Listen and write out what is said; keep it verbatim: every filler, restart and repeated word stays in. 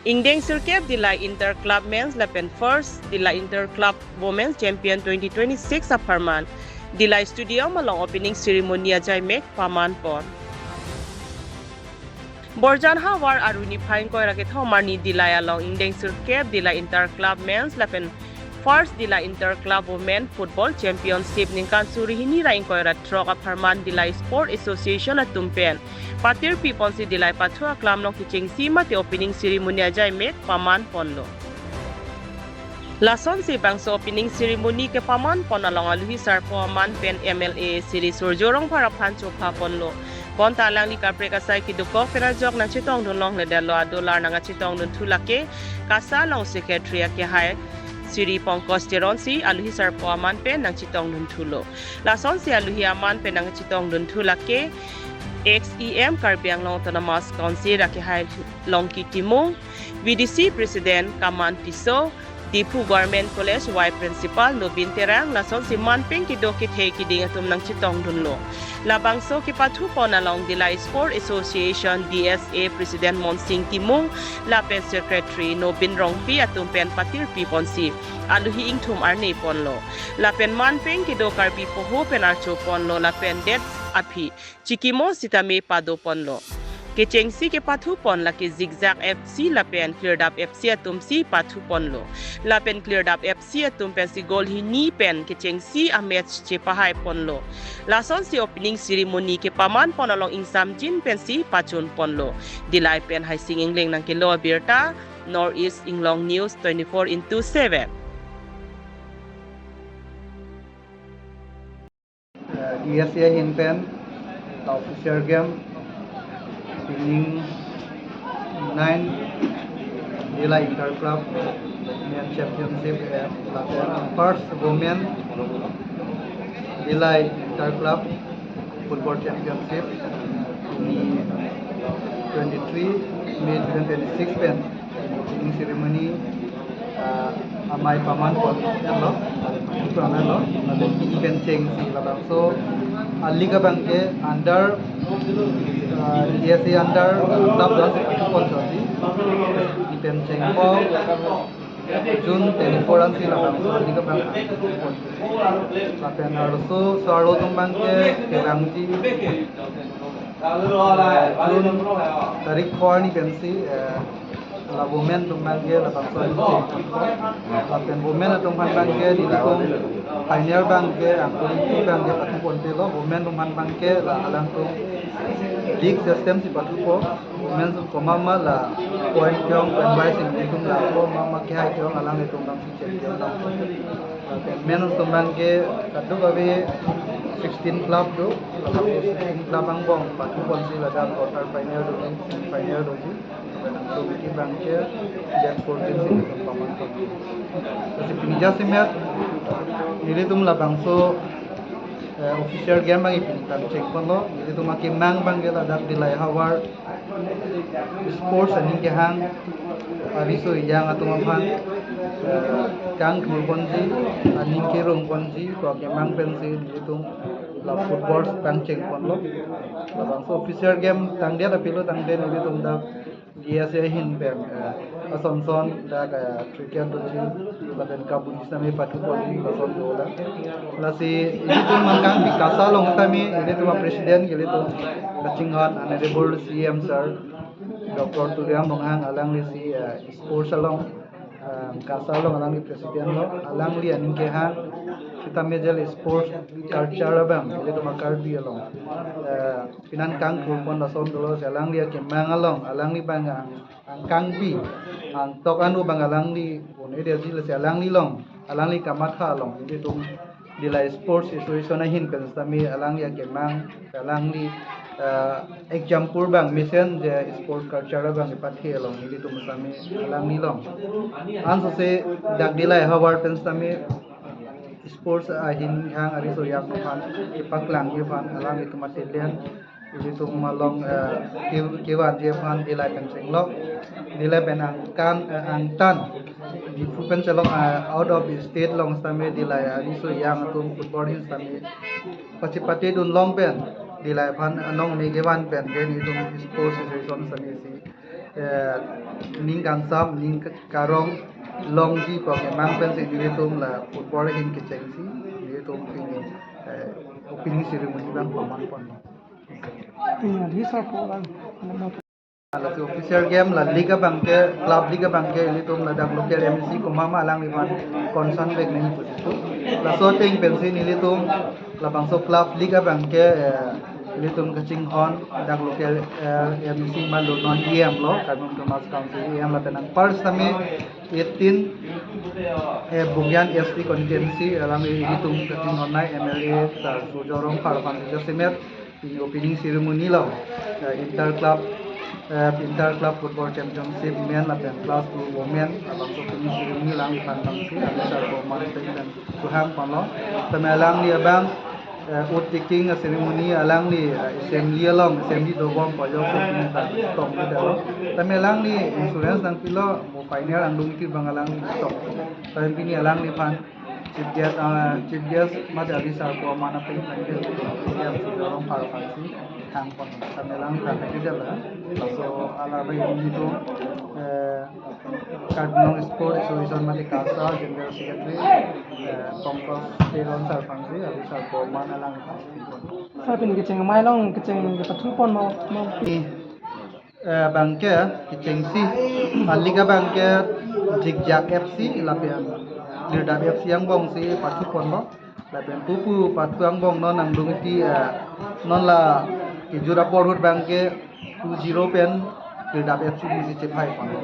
Ingdeng sirkep Dillai Inter Club Men's lapen First Dillai Inter Club Women's Champion twenty twenty-six apharman Dillai Stadium along opening ceremony ajaimek paman pon. Borjan havar aruni phai ingkoi ra kethom arni Dillai along ingdeng sirkep Dillai Inter Club Men's lapen First Dillai Inter Club Women Football Championship ningkan suri hini ra ingkoi ra throk apharman Dillai Sport Association atum pen patirpi ponsi Dillai pathu aklam along kechengsi mate opening ceremony ajaimek paman ponlo. Lasonsi bangso opening ceremony kepaman pon along aluhi sarpo aman pen M L A Shri Surjya Rongphar aphan chopha ponlo. Bonta alangli kaprek asai kedokok pen ajok nangchetongdun longledetlo, adolar nangkachetongdun thu lake KASA along secretary akehai Shri Pankaj Teron si aluhi sarpo aman pen nangchetongdun thulo. Lasonsi aluhi aman pen nangchetongdun thu lake ex E M Karbi Anglong Autonomous Council akehai Longki Timung, V D C President Kaman Tisso, Diphu Government College Vice Principal Nobin Terang, lasonsi man pen kedo kethe kiding atum nangchetongdunlo. Labangso kepathu pon along Dillai Sport Association, D S A, President Monsing Timung lapen Secretary Nobin Rongpi atum pen patirpi ponsi aluhi ingthum arni ponlo. Lapen man pen kedo Karbi poho pen archo ponlo lapen det aphi chikimo sitame pado ponlo. Kechengsi kepathu pon lake Zigzag F C lapen Klirdap F C atum si pathu ponlo. Lapen Klirdap F C atum pensi goal hini pen kechengsi amatch chepahai ponlo. Lasonsi opening ceremony kepaman pon along ingsamjin pensi pachun ponlo. Dillai pen Haising Engleng nangkelo abirta, North East Inglong News twenty-four into seven. Eh, D S A ahin pen, eh, official game, winning nine, Dillai Inter Club Men Championship, eh, lapen first women Dillai Inter Club Football Championship, ini twenty-three May twenty twenty-six pen opening ceremony, ah, amei paman pon lo, paman lo, lapen pini pen chengsi labangso a-league abangke under, ah, D S A under club dos pon chotji, pini pen chengpo June twenty-four ansi labangso a-league abang pon. Lapen arloso so-arlo atum abangke kevangji, June tarik four ni pensi, eh, la women atum abangke labangso a-league cheng. Lapen women atum aphan abangke nelitum final abangke, angkori abangke pathu ponte lo, women atum aphan abangke la alangtum league system si pathupo, women atum komat ma la point kiyong, point wise nelitum lapo, mama kehai kiyong alanglitum abang si cheng kiyong abang. Lapen men atum abangke kadokave sixteen club do, lapen sixteen club angbong pathu ponsi ladak quarter final doji, semi final doji. Lapen angkori abangke J fourteen si paman ponji. Lasi pini jasemet nelitum labangso, eh, official game abang pini pangcheng ponlo, nelitum akemang abangke ladak Dillai havar sports aning kehang ariso ejang atum aphan, eh, kangthur ponji, aning kerung ponji pu akemang pensi nelitum la football pangcheng ponlo. Labangso official game tangdet apilo tangdet nelitum dak D S A ahin pen, eh, ason son dak, eh, cricket doji, lapen kaburi sitame pathu ponji, lason dola. Lasi ilitum nangkangpi KASA along sitame ilitum a-president, ilitum kachinghon Honorable C M sir, Doctor Tuliram Ronghang alangli si, eh, sports along, eh, KASA along alangli president lo, alangli aning kehang sitame jel sports culture abang ilitum a-Karbi along, eh, pinan kangthur pon lason dolo, si alangli akemang along, alangli abang ang, angkangpi, angtok anu abang alangli un-edetji, lasi alangli along, alangli kamatha along, ilitum Dillai Sports Association ahin pen sitame alangli akemang, alangli, eh, example abang mesen je sports culture abang kepathe along, ilitum sitame alangli along. Ansose dak Dillai havar pen sitame sports ahin kehang ariso ejang aphan kepaklangji aphan alanglitum a-talent ilitum along, eh, ke-, kevanji aphan Dillai pen chenglok. Dillai pen angkan, eh, angtan Diphu pen chelok, eh, out of state along sitame Dillai ariso ejang atum football ahin sitame pachepatedun long pen Dillai aphan anong ne kevan pen ke nelitum sports association sitame si Eh, ning kangsam, ning karong longji pu kemang pensi nelitum la football ahin kechengsi, nelitum pini, eh, opening ceremony abang pamangpon. Tinggal di sarpo lang. Lasi official game la league abang ke, club league abang ke, nelitum ladak local M A C komat ma alangliphan concern vek nangji pusi. Laso ateng pensi nelitum labangso club league abang ke, eh, nelitum kachinghon dak local, eh, M A C ma lo non E M lo, Karbi Anglong Autonomous Council E M lapen anpar sitame eighteen, eh, Bokajan S T constituency alangli nelitum kachinghon nai M L A sir Surjya Rongphar aphan jasemet pini opening ceremony lo, eh, inter club, eh, inter club football championship men lapen class two women labangso opening ceremony alangliphan abangsi, alangliphan sar komat pen pen kehang ponlo. Tame alangli abang, eh, oath taking ceremony alangli, eh, assembly along, assembly dobom pu ajok si pini ta tong ni dalo. Tame alangli insurance nangpilo, mo final angdeng iti abang alangli tong. Tame pini alangliphan chief guest, ah, chief guest mate ali sar komat aphan pen pen Surjya Rongphar aphansi hang pon. Tame alangliphan pen pen dala. Laso alarbai nelitum, eh, Karbi Anglong Sports Association mate KASA General Secretary, eh, Pankaj Teron sir aphansi, ali sar komat alang. Sir, pini kecheng amei along kecheng kepathu pon ma, ma. Ni, eh, abang ke kechengsi, a league abang ke Jikjak F C lapen Lirdap F C angbongsi pathu ponlo. Lapen pupu pathu angbong non angdeng iti, eh, non la kejut apor ahut abang ke two zero pen Lirdap F C si chephai ponlo.